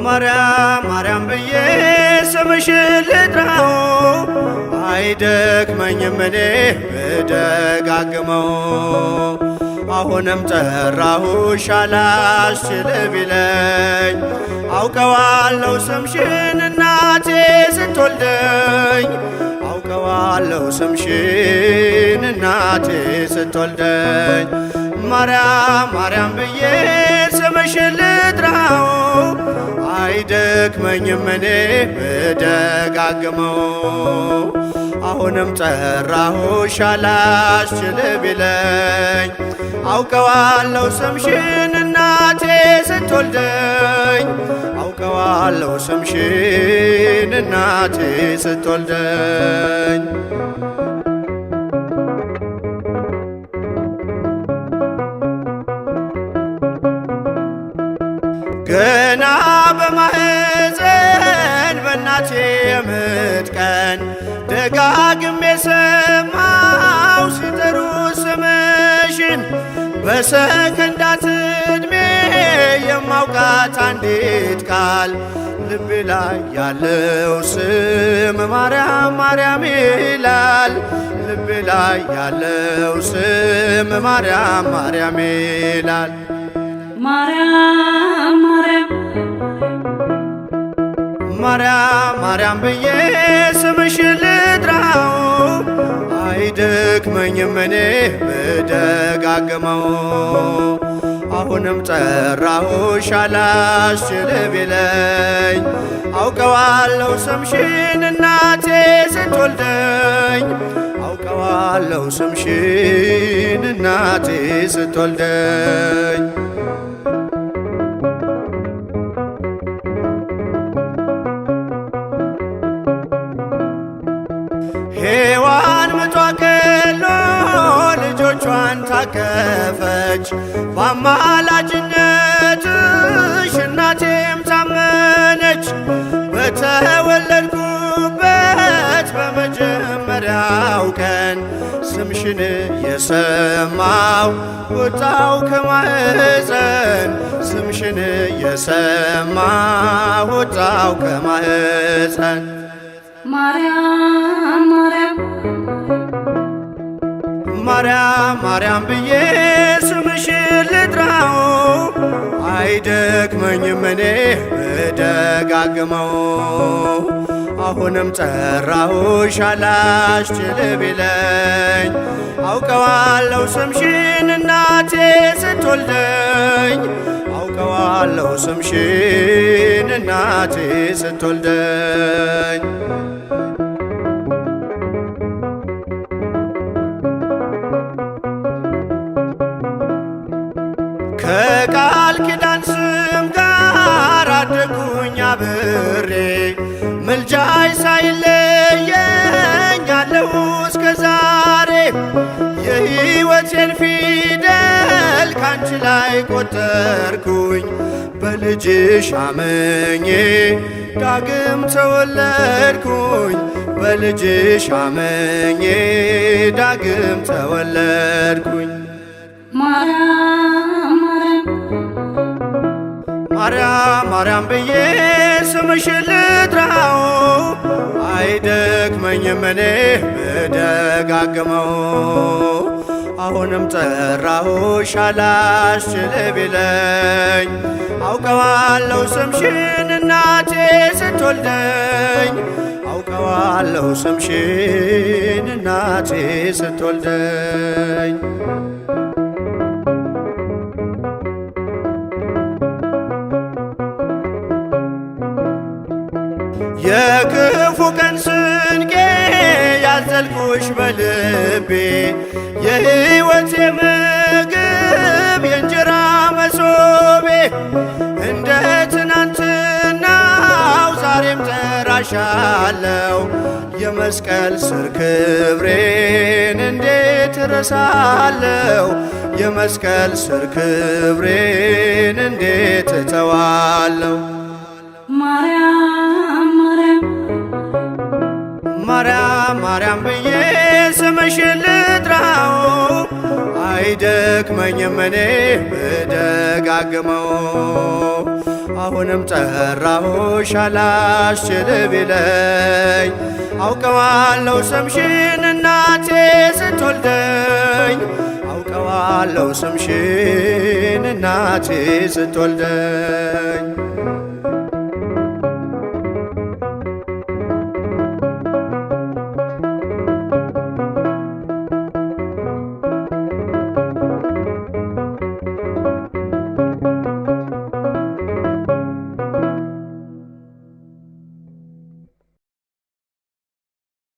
ማርያም ማርያም ብዬ ስምሽን ልጥራው አይደክመኝም እኔ ብደጋግመው። አሁንም ጠራሁሽ አላስችል ቢለኝ አውቀዋለሁ ስምሽን እናቴ ስትወልደኝ፣ አውቀዋለሁ ስምሽን እናቴ ስትወልደኝ። ማርያም ማርያም ብዬ ስምሽን ልጥራው አይደክመኝም እኔ ብደጋግመው። አሁንም ጠራሁሽ አላስችል ቢለኝ አውቀዋለሁ ስምሽን እናቴ ስትወልደኝ፣ አውቀዋለሁ ስምሽን እናቴ ስትወልደኝ። ገና በማህፀን በእናቴ የምጥ ቀን ደጋግሜ ሰማው ሲጠሩ ስምሽን፣ በሰከንዳት ዕድሜ የማውቃት አንዲት ቃል ልቤ ላይ ያለው ስም ማርያም ማርያም ይላል። ልቤ ላይ ያለው ስም ማርያም ማርያም ይላል። ማርያም ማርያም ማርያም ማርያም ብዬ ስምሽን ልጥራው አይደክመኝም እኔ ብደጋግመው። አሁንም ጠራሁሽ አላስችል ቢለኝ አውቀዋለሁ ስምሽን እናቴ ስትወልደኝ፣ አውቀዋለሁ ስምሽን እናቴ ስትወልደኝ። ሔዋን ምጧ ቀሎ ልጆቿን ታቀፈች፣ በአማላጅነትሽ እናቴም ታመነች። በተወለድኩበት በመጀመሪያው ቀን ስምሽን የሰማው ወጣው ከማህፀን፣ ስምሽን የሰማው ወጣው ከማህፀን። ማርያም ማርያም ማርያም ማርያም ብዬ ስምሽን ልጥራው አይደክመኝም እኔ ብደጋግመው። አሁንም ጠራሁሽ አላስችል ቢለኝ አውቀዋለሁ ስምሽን እናቴ ስትወልደኝ፣ አውቀዋለሁ ስምሽን እናቴ ስትወልደኝ። ከቃል ኪዳን ስም ጋር አደጉኝ አብሬ፣ ምልጃይ ሳይለየኝ አለሁ እስከ ዛሬ። የሕይወቴን ፊደል ካንቺ ላይ ቆጠርኩኝ፣ በልጅሽ አመኜ ዳግም ተወለድኩኝ፣ በልጅሽ አመኜ ዳግም ተወለድኩኝ። ማርያም ማርያም ማርያም ማርያም ብዬ ስምሽን ልጥራው አይደክመኝም እኔ ብደጋግመው። አሁንም ጠራሁሽ አላስችል ቢለኝ አውቀዋለሁ ስምሽን እናቴ ስትወልደኝ፣ አውቀዋለሁ ስምሽን እናቴ ስትወልደኝ። የክፉ ቀን ስንቄ ያዘልኩሽ በልቤ፣ የሕይወቴ ምግብ የእንጀራ መሶቤ፣ እንደ ትናንትናው ዛሬም ጠራሻለው፣ የመስቀል ስር ክብሬን እንዴት እረሳለው? የመስቀል ስር ክብሬን እንዴት እተዋለው? ማርያም ማርያም ማርያም ማርያም ብዬ ስምሽን ልጥራው አይደክመኝም እኔ ብደጋግመው። አሁንም ጠራሁሽ አላስችል ቢለኝ አውቀዋለሁ ስምሽን እናቴ ስትወልደኝ አውቀዋለሁ ስምሽን እናቴ ስትወልደኝ።